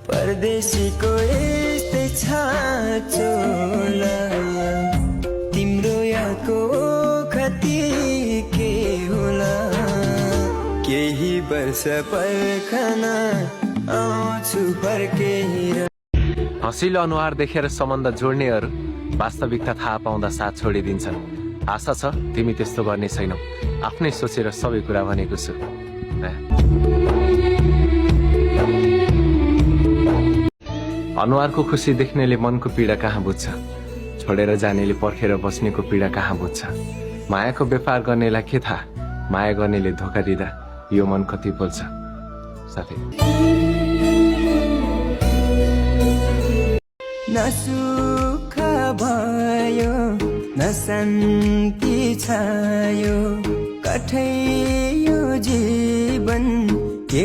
परदेशीको यस्तै छाँचो होला तिम्रो यादको कति के होला केही वर्ष पर्खन आउँछु फर्केर। हँसिलो अनुहार देखेर सम्बन्ध जोड्नेहरू वास्तविकता थाहा पाउँदा साथ छोडिदिन्छन्। आशा छ तिमी त्यस्तो गर्ने छैनौ। आफ्नै सोचेर सबै कुरा भनेको छु। अनुहारको खुसी देख्नेले मनको पीडा कहाँ बुझ्छ, छोडेर जानेले पर्खेर बस्नेको पीडा कहाँ बुझ्छ। मायाको व्यापार गर्नेलाई के थाहा, माया गर्नेले धोका दिँदा यो मन कति बोल्छ। साथै न सुख भयो न शान्ति छायो कठै यो जीवन के